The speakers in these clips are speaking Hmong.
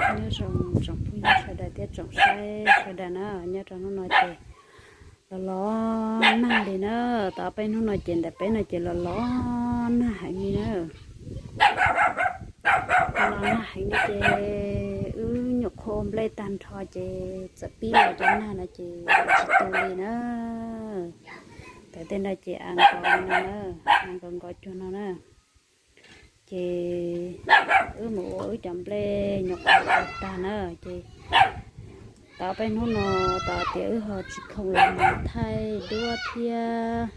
Nyob zoo tsoom phooj ywg sawv daws thiab tsoom saib sawv daws na, nyob rau hnub no ces los los nag li na. Tau peb hnub no ces ntawm peb no ces los los nag heev li na. Los los nag heev li ces wb nyuam qhuav ua nplej tag nrho ces txawm pib los cov nag no ces tsis tu li na. Tau tej no ces av nkos no na, av nkos nkos cuag no na. Ces wb mus ua wb cov nplej nyuam qhuav ua tag na ces tau peb hnub no tau tias wb ho tsis khoom los mus thaij duab thiab.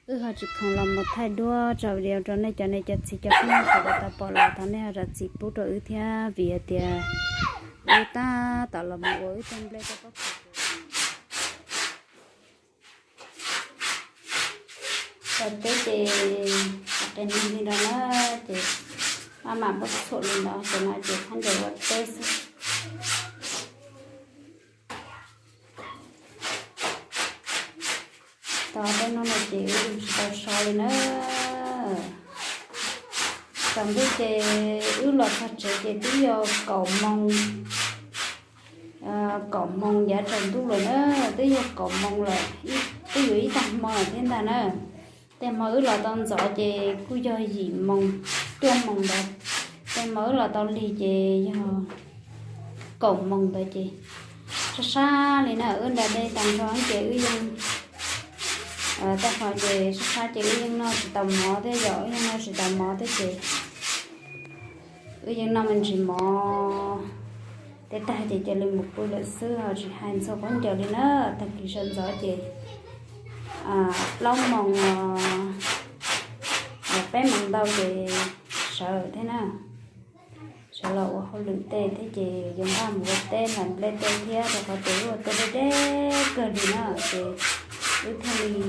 Wb ho tsis khoom los mus thaij duab tso video rau nej cov niam cov txiv cov phooj ywg sawv daws tau pom los thov nej ho zam txim pub rau wb thiab vim hais tias wb tab tom los mus ua wb tej nplej rau pob kws. Cov teb ces qis nag li no na ces maj mam muab txhuam li no ces no ces khaub ncaws ua teb xwb. Tau peb hnub no ces wb yeej tsis tau so li na. Tsaus ntuj ces wb los txog tsev ces twb yog kaum moos, kaum moos yav tsaus ntuj lawm na, twb yog kaum moos lawm, twb yuav ib tag hmo lawm thiab ntag na. Tej hmo wb los tau ntxov ces kuj yog yim moos, cuaj moos ntawd. Tej hmo wb los tau lig ces yog kaum moos ntawd ces sab sab li na, wb nra dej tag nrho ces wb yeej, tej qhov ces sab sab ces wb yeej noj tsis tau mov thiab, yog wb yeej noj tsis tau mov thiab ces wb yeej noj me ntsis mov tej tag ces cia li mus pw lawm xwb, ho tsis hais ntxhua khaub ncaws li na. Tag kis sawv ntxov ces plaub moos, peb moos ntau ces sawv thiab na, sawv los ua hauj lwm tej thiab ces yuav npaj mus ua teb hlais nplej tej thiab, rau qhov tias wb ua teb deb deb kawg li na ces wb thiaj li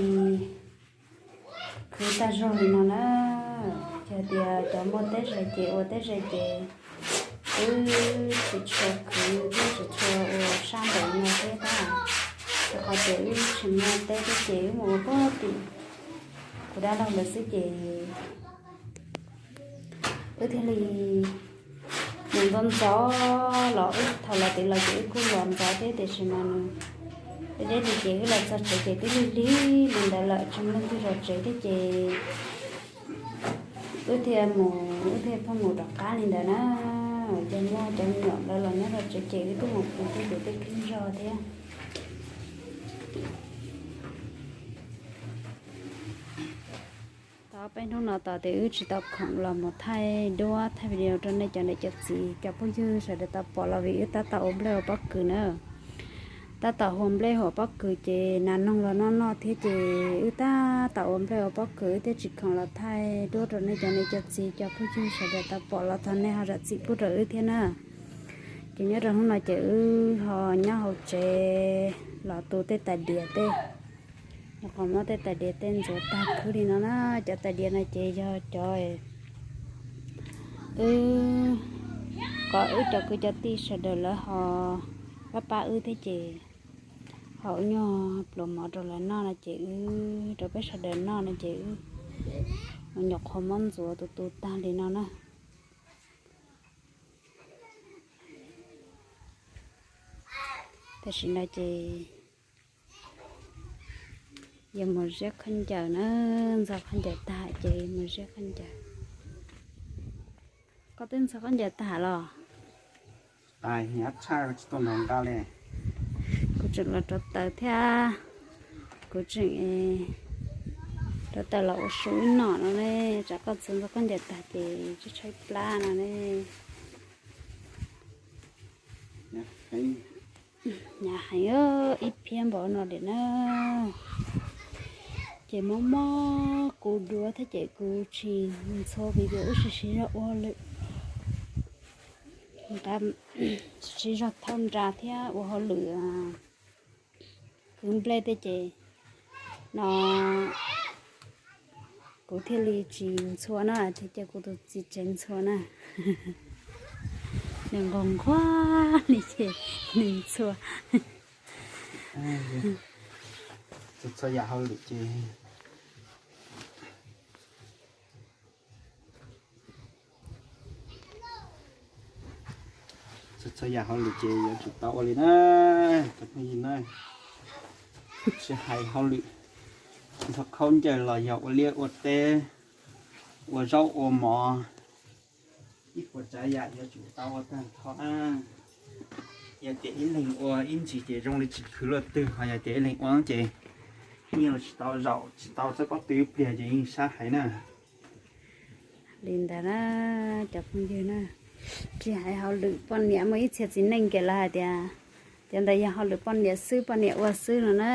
khwv tag zog li no na. Yog tias cov muaj teb ze ces ua teb ze ces wb tsis tshua khwv thiab tsis tshua ua sab npaum no thiab tab, rau qhov tias wb tsis muaj teb thiab ces wb mus ua puag tim kuv dab laug lawv xwb ces wb thiaj li mus ntxov ntxov los, wb thaum los tid los ces wb kuj los ntxov thiab tiam sis mas nws deb deb li ces wb los txog tsev ces twb lig lig li ntawd lawm, tsis muaj leej twg zov tsev thiab ces wb thiaj mus, wb thiaj pheej mus rov qab li ntawd na. Ces muaj cov me nyuam lawv los nyob rau tsev ces wb twb mus pw thiab ces twb khib zog thiab. Tau peb hnub no tos tias wb tsis tau khoom los mus thaij duab thaij video rau nej cov niam cov txiv cov phooj ywg sawv daws tau pom los vim wb tab tom ua nplej ua pob kws na. Tab tom ua nplej ua pob kws ces nas noog los noj noj thiab ces wb tab tom ua nplej ua pob kws wb thiaj tsis khoom los thaij duab rau nej cov niam cov txiv cov phooj ywg sawv daws tau pom los thov nej ho zam txim pub rau wb thiab na. Ces nyob rau hnub no ces wb ho nyob hauv tsev los tu tej tais diav tej, nyuam qhuav muab tej tais diav tej ntxuav tag khwb li no na. Cov tais diav no ces yog cov wb kom wb cov kwv cov tij sawv daws lawv ho pab pab wb thiab ces ho wb nyuag pluas mov rau lawv noj no ces wb rau peb sawv daws noj no ces wb nyuam qhuav muab ntxuav tu tu tag li no na. Tam sim no ces yuav mus ziab khaub ncaws na, ntxog khaub ncaws tag ces mus ziab khaub ncaws. Koj twb ntxog khaub ncaws tag los? Kuv tseem los rauv taws thiab, kuv tseem rauv taws los ua su ib nom no ne, tsam koj txog ntxog khaub ncaws tag ces tshaib tshaib plab no ne. Hnyav heev, ib phiab npaum no lawm na. Ces mob mob kuv duav thiab ces kuv tsis ntxhua video, wb sib sib zog ua lawm, sib zog thauj nra thiab ua hauj lwm kwv nplej tej ces no kuv thiaj li tsis ntxhua na, thiaj cia kuv tus txiv tsev ntxhua na. Nws nquag nquag li ces nws ntxhua. Txhua txhua yam hauj lwm ces. Txhua yam hauj lwm ces yuav tsum tau ua li na, cov phooj ywg na. Tsis hais hauj lwm ntxhua khaub ncaws los yog ua liaj ua teb, ua zaub ua mov, ib puas tsav yam yuav tsum tau ua tag nrho na. Yog tias ib leeg ua ib ntsis ces zoo li tsis khwv luaj twg, ho yog tias ib leeg ua ces yeej tsis tau zaum tsis tau txoj kob tw ib pliag ces yeej sab heev na. Li ntawd na, cov phooj ywg na, tsis hais hauj lwm poj niam, muaj ib txhia txiv neej ces lawv hais tias, cov ntawd yog hauj lwm poj niam xwb, poj niam ua xwb no na.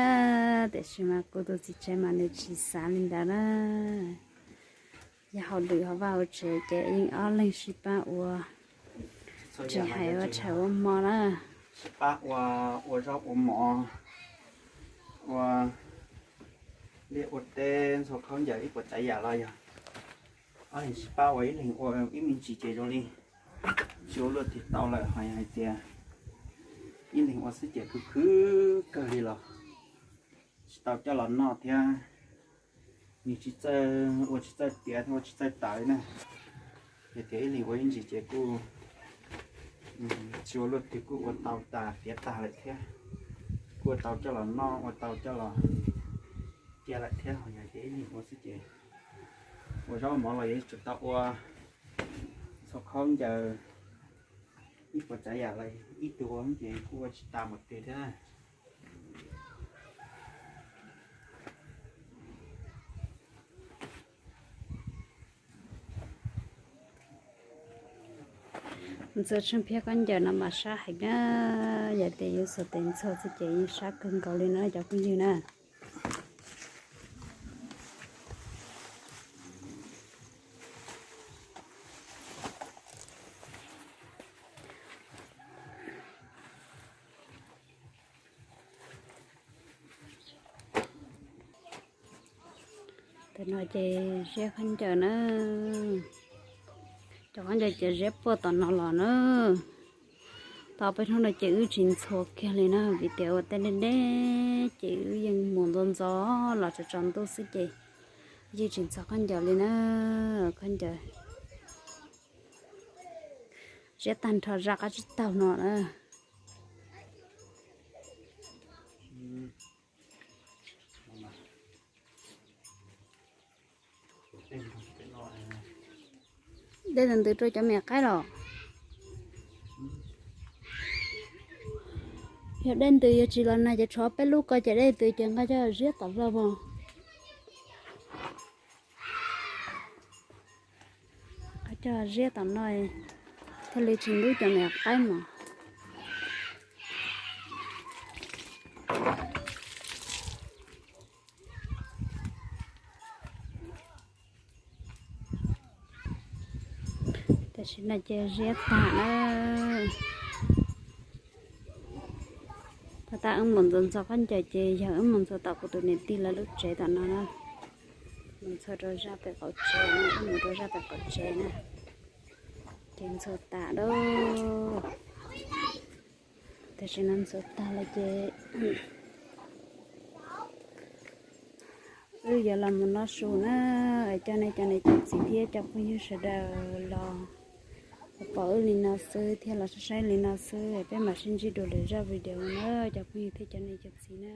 Tiam sis mas kuv tus txiv tsev mas nws tsis xav li ntawd na. Yog hauj lwm hauv vaj hauv tsev ces yeej ob leeg sib pab ua, tsis hais ua tshaw ua hmo na. Sib pab ua, ua zaub ua mov, ua liaj ua teb, ntxhua khaub ncaws, ib puas tsav yam los yog ob leeg sib pab ua, ib leeg ua ib me ntsis ces zoo li tsis ua luaj twg tau lawm. Ho yog hais tias ib leeg ua xwb ces khwv khwv kawg li los tsis tau coj los noj thiab, nws tsis txawj ua, tsis txawj tiav thiab ua tsis txawj tawv li na. Yog tias ib leeg ua ib ntsis ces kuj tsis ua luaj twg, kuj ua tau tas tiav tag lawm thiab, kuj ua tau coj los noj, ua tau coj los cia lawm thiab. Ho yog tias ib leeg ua xwb ces ua zaub mov los yuav tsum tau ua, ntxhua khaub ncaws, ib puas tsav yam los ib tug ua ces kuj ua tsis tas mus twg thiab na. Ntxhua tsheej phiab khaub ncaws no mas sab heev na, yog tias yuav xuas tes ntxhua xwb ces yeej sab kawg nkaus li na cov phooj ywg na. Tam no ces ziab khaub ncaws na, cov khaub ncaws ces ziab puag tom no los na. Tau peb hnub no ces wb tsis ntxhua kiag li na, vim tias ua tej deb deb ces wb yeej mus ntxov ntxov los tsaus tsaus ntuj xwb ces yeej tsis ntxhua khaub ncaws li na. Khaub ncaws ziab tag nrho zaj qab tsib taug no na. Dej ntws rau cov me qaib los? Yog dej ntws yuav tsis los nag ces tshuav peb lub ko ces dej ntws ces nqa coj ziab tom no mog. Nqa coj ziab tom no thiaj li tsis ntub cov me qaib mog. Tam sim no ces ziab tag na. Tau tas wb mus ntxhua ntxhua khaub ncaws ces yog wb mus ntxhua tom kuv tus niam tij lawv lub tsev tom no na. Mus ntxhua rau zaj pem qaum tsev no, wb mus rau zaj pem qaum tsev na. Ces ntxhua tas lauj. Tam sim no ntxhua tag lawm ces wb yuav los mus noj su na. Coj nej cov niam cov txiv thiab cov phooj ywg sawv daws los pom wb li no xwb thiab los saib saib li no xwb, peb mam sib ntsib dua lwm zaj video na cov phooj ywg thiab cov niam cov txiv na.